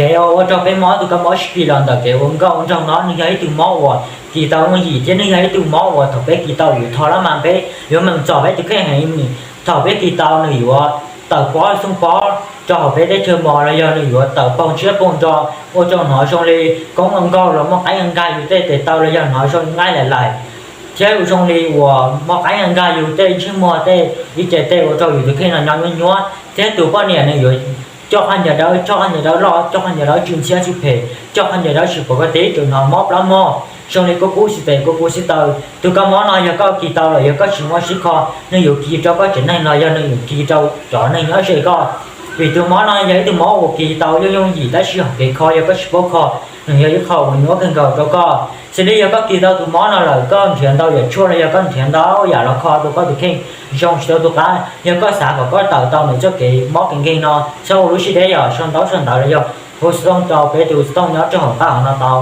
Kev ua rau peb mob tus kab mob sib kis los ntawm kev ua nkauj ua nraug no nws yog ib tug mob uas kis tau yooj yim thiab nws yog ib tug mob uas thaum peb kis tau yuav tho lab mas peb yuav meem txom peb tus kheej heev. Thaum peb kis tau nws yuav tawm pob xoo pob rau hauv peb teb chaws mos los yog nws yuav tawm paug ntshiab paug nro ua rau hnov zoo li koob nkaug los muaj qaib nkag yus tej tes taw los yog hnov zoo nqaij laim laim thiab zoo li uas muaj qaib nkag yus tej ntsej muag tej ib ce tej ua rau yus tus kheej no nyob nyuab nyuab thiab tus poj niam nws yuav coj qhov ncaws dawb, coj qhov ncaws dawb loj, coj qhov ncaws dawb tsw ntxhiab tsw phem, coj qhov ncaws dawb tsis pom koj tib tseem hnov mob plab mog, zoo li kub kub xib tes kub kub xib taw. Tus kab mob no yog koj kis tau lawm yog koj tsis muaj sib kho nws yuav kis rau koj tsev neeg los yog nws yuav kis rau cov neeg nyob ze koj. Vim tus mob no yog ib tug mob uas kis tau yooj yooj yim tab sis hom kev kho yog koj tsis paub kho nws yog ib qho uas nyuab kawg nkaus rau koj. Xws li yog koj kis tau tus mob no lawm koj nrhiav ntau yam tshuaj los yog koj nrhiav ntau yam los kho rau koj tus kheej zoo tsis tau tus qab. Yog koj xav kom koj tawm tau nws txoj kev mob kev nkeeg no txhob ua lub sib deb yog sau ntaub sau ntawv los yog hu xov tooj rau peb tus xov tooj nyob rau hauv qab hauv no tau.